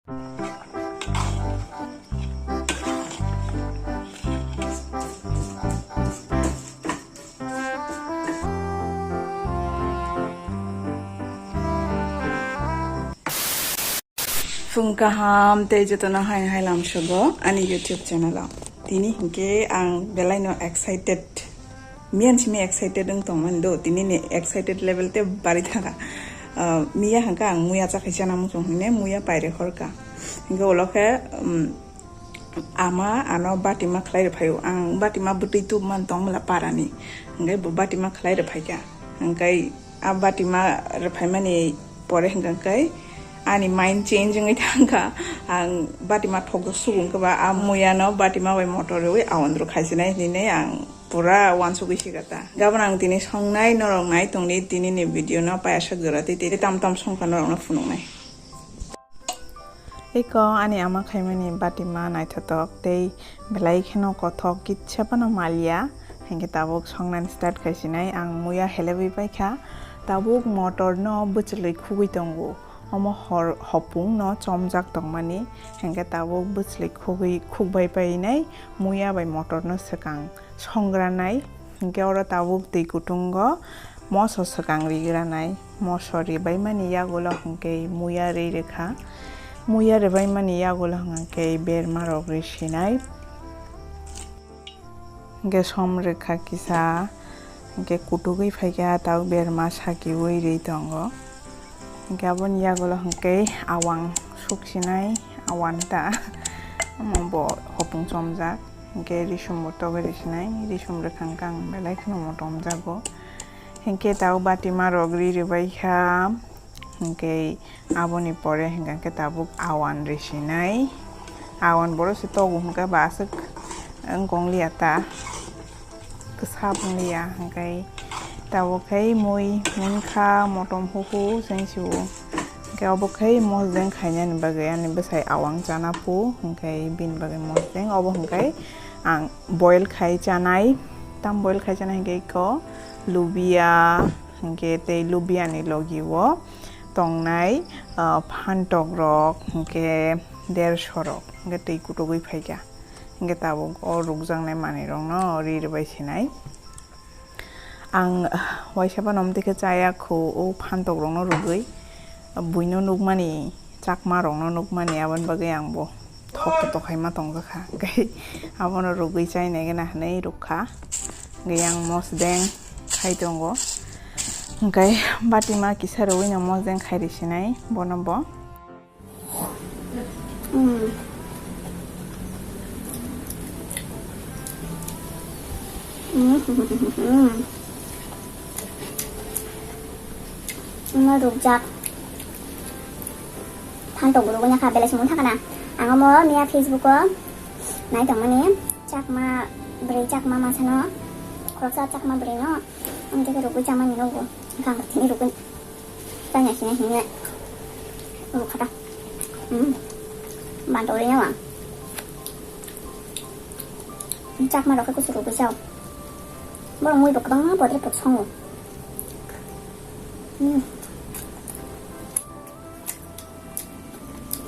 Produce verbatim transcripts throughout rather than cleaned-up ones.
Phung kaham tei jotono hai hai lamsogo ani YouTube channel o. Tini hinkhe ang belai no excited. Miyan simi excited wng tongmani do, tini ni excited level te bari thaka. Ah, miya hangka ang muya chakhai chana muchung hine muya paire horka. Hinkhe ulo khe, um, ama ano batima khlai rwphaio. Ang batima bwtwi tubman tongmala parani. Hinkhe bo batima khlai rwphaikha. Hinkhe a batima rwphaimani pore hinkhe ani mind change wngwi thangkha. Ang batima thokjak sugo hinkhe ba a muyano batima bai motor rwui awan rw khaisinai hinwi ang pura wansugwi sikha ta. Gabon ang tini songnai norok nai tongdi tini ni video no payasok jora tei tei tam tam songkha norok no phunuknai. Eko ani ama khaimani batima naithotok tei belai kheno kothok kitsa phano maliya. Hinkhe tabuk songnani start khaisinai ang muya helebwi paikha. Tabuk motor no bwchlwi khugwi tongo. Omo hor hopung no chomjak tongmani. Hinkhe tabuk bwchlwi khugwi khukbai painai muya bai motor no swkang songranai. Hinkhe oro tabuk twi kutungo moso swkang rigranai. Moso ribaimani yagulo hinkhe muya ri rwkha. Muya ribaimani yagulo hinkhe berma rok risinai. Hinkhe som rwkha kisa, hinkhe kutugwi phaikha tabuk berma sakiui ri tongo. Hinkhe aboni yagulo hinkhe awang suksinai, awang ta. Omo bo hopung chomjak. Hinkhe risum bo togwi risinai, risum rwkha hinkhe ang belai kheno motom jago. Hinkhe tabuk batima rok ri rwbaikha. Hinkhe aboni pore hinkhe tabuk awan risinai. Awan boro se togo hinkhe ba aswk wngkong liya ta. Kwsa wng liya hinkhe tabuk khai mui munkha motom huhu sengsiwo. Hinkhe obo khai mosdeng khainani bagwi ani bwsai awang chana phu hinkhe bini bagwi mosdeng obo hinkhe ang boil khai chanai. Tam boil khai chanai hinkhe eko lubia hinkhe tei lubia ni logi o tongnai, ah, phantok rok hinkhe derso rok hinkhe twi kutugwi phaikha. Hinkhe tabuk o rukjaknai manwi rokno ri rwbai sinai. Ang waisa phano omtwi khe chaya khu o phantok rokno rwgwi buino nukmani, chakma rokno nukmani, aboni bagwi ang bo thok to tokhaima tongjakha. Hinkhe abono rwgwi chainai gana hinwi rwkha. Hinkhe yang mosdeng khai tongo. Hinkhe batima kisa rwui no mosdeng khai risinai bono bo. Mm. Mm. Omo rukjak. Phantok bo rwgwi nakha, belai se mung thangkha na. Ang omo miya Facebook o nai tongmani chakma bwrwi, chakma masa no, khoroksa chakma bwrwi no, omo khe rwgwi chamani nugo. Wngkha ang tini rwgwi. Tanya sini sini. Ulu kata. Hmm. Bantu uli nyawa. Chakma rok khe kusu rok kisa. Borok mui bo kwbangma podre pod songo. Hmm.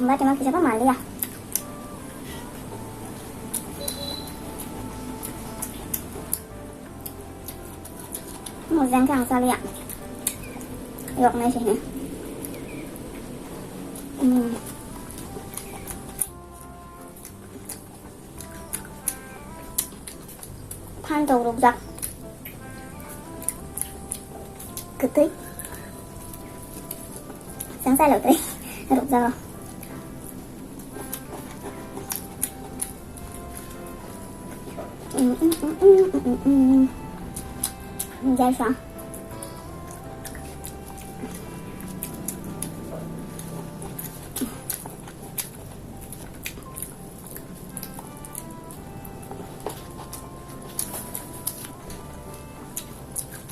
Batima kisa pa maliya. Mojang khe ang chaliya. Yok nai se hino. Hmm. Phantok rukjak. Kwtwi. Chang chai lo twi. Rukjago. Jai sa.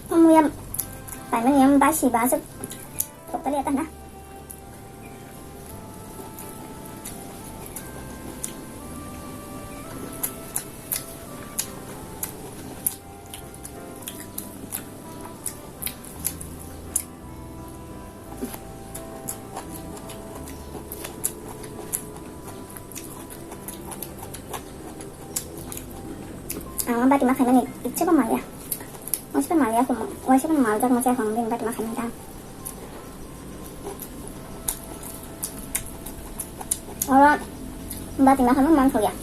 Omo yang, paimani yang basi basuk. Tokpali ata na. Ang bati ma khaimani ichebo maya. Waisa maya kumo, waisa maljak ma chaya kong bini bati ma khaimani ta. Oro bati ma khaimani man khoya.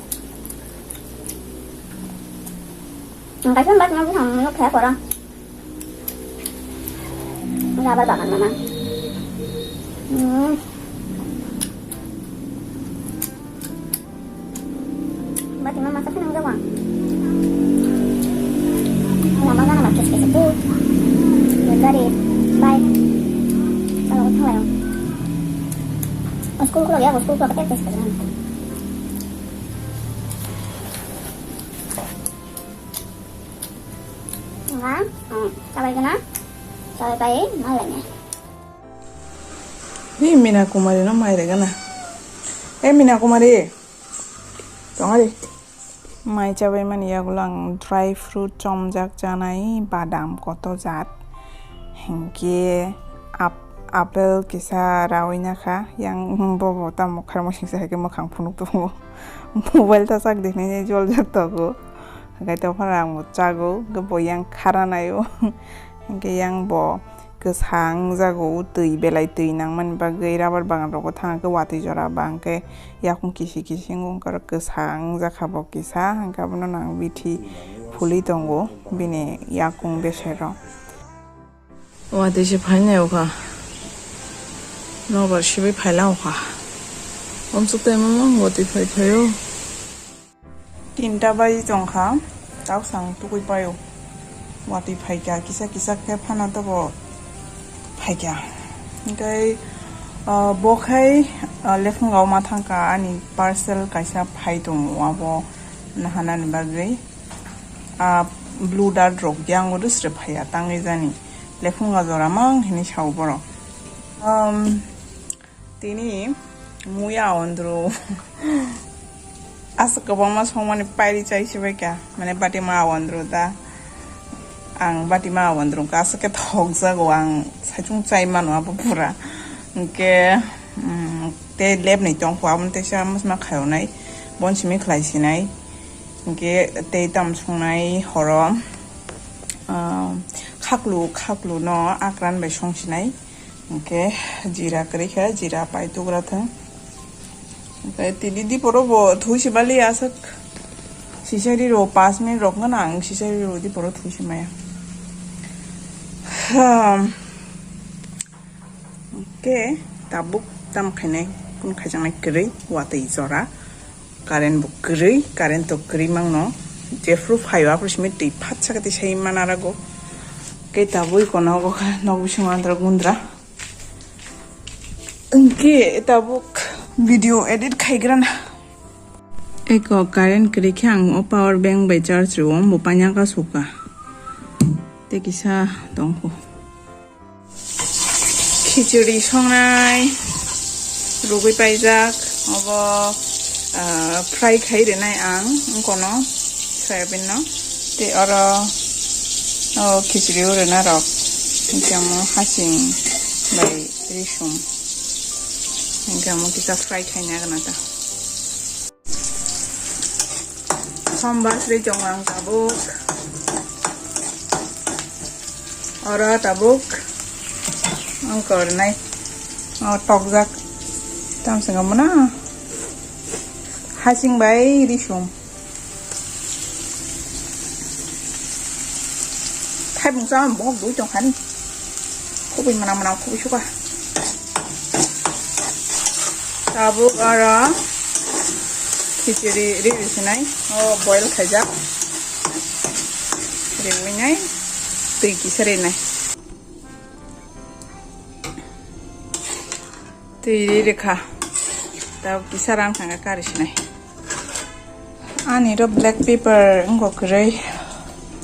Ang kaisa bati ma buphang nuk khaya pora. Rubber bagan mana. Hmm. Bati ma masa khanang jawang. Lama gana ma kes kes tu. Gari. Bye. Kalau kau thalang. School ko lagi aku school ko pakai kes kes. Nga, hmm, sabai gana. Sabai pai malanya. Hi Mina Kumari no mai regana. Hey Mina Kumari. Tongari. Mai chabai mani yagulo ang dry fruit chomjak chanai, badam koto jat. Hinkhe ap-, apple kisa rawi nakha, yang bobo tamo kharmo singsa hai khe mwkhang phunuk tongo. Mobile ta chak diknai joljak tongo. Hwnkhe tei phano ang bo chago, hwnkhe bo yang khara naio. Hwnkhe yang bo kwsa wngjago, twi belai twi nangmani bagwi rubber bagan rogo thangkhe watwi jora ba hwnkhe yakung kisi kisi wngkha, kwsa wngjak kha bo kisa, hwnkhe abono nang bithi phulwi tongo bini yakung besero. Watwi se phainai okha. Nobar sibui phaila okha. Omsuk tai mama watwi phai phaio. Tinta bai tongkha. Tausang tugui paio. Watwi phaikha kisa kisa khe phano tobo phaikha. Hwnkhe, ah, bo khai, ah, lephunga o ma thangkha ani parcel kaisa phai tongo abo nahanani bagwi. Ah, blue dart rok yang o dusre phaiya tangwi jani. Lephunga jora mang hini sao borok. Um, tini muya ondro aswk kwbangma songmani pairi chai sibaikha, mane batima ondro da. Ang batima ondro khe aswk khe thokjago, ang saichung chai mano abo pura. Hwnkhe, um, tei lepni tongkho aboni teisa mosma khayoknai, bon simi khlai sinai. Hwnkhe tei tam songnai horo, ah, khaklu, khaklu no akran bai song sinai. Hwnkhe jira kwrwi kha, jira pai tugra thang. Hwnkhe tini diporo bo thwi si bali aswk sisari ro, panch minute rok no nang sisari ro diporo thwi si maya. Hmm. Hwnkhe tabuk tam khainai, kun khaijaknai kwrwi, watwi jora, current bo kwrwi, current to kwrwi mangno, jephru phaio aphuru simi twi phatsa khe twi sai manarago. Khe tabuk kono go kha nok bisingo antra gundra. Hwnkhe tabuk video edit khaigrana. Eko current kwrwi khe ang o power bank bai charge rwo, bo paina ka suka. Tei kisa tongkho. Khichuri songnai, rugwi paijak, obo, ah, fry khai rinai ang, wngkono, soyabin no. Tei oro, o khichuri o rina rok, hwnkhe omo hasing bai risum, hwnkhe omo kisa fry khaina gana ta. Sombar sri chong ang tabuk. Oro tabuk. Ang kornai. O tokjak. Tam sing mona. Hasing bai risum. Thaibung sa bok dui tong khani. Khubui mana mana khubui suka. Tabuk oro khichiri ri ri sinai. O boil khaijak. Riwi nai. Twi kisa rinai. Twi ri ri kha. Tabuk kisa rang thanga kari sinai. Ani ro black pepper wngkha kwrwi,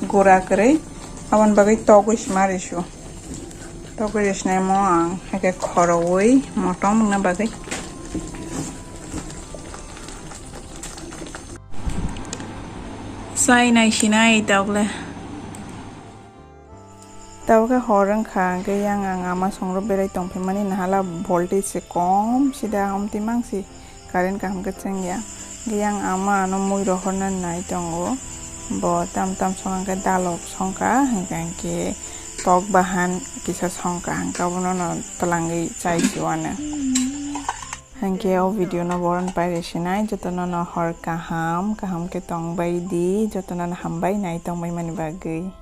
gura kwrwi, aboni bagwi togwi sima risu. Togwi risinaimo ang, haikhe khorogwi motom wngna bagwi. Chai nai sinai tokle. Tabuk khe hor wngkha, hwnkhe yang ang ama songro berai tongphaimani, nahala voltage se kom sida, amtwi mangsi current kaham khe chengya. Hwnkhe yang ama ano mui rohorna nai tongo, Bo tam tam songkha hwnkhe dalok songkha, hwnkhe hwnkhe tok bahan kisa songkha, hwnkhe abono no twlangwi chai si uanw. Hwnkhe o video no boron pairi sinai, jotono no hor kaham, kaham khe tongbai di, jotono no hambai nai tongbai mani bagwi.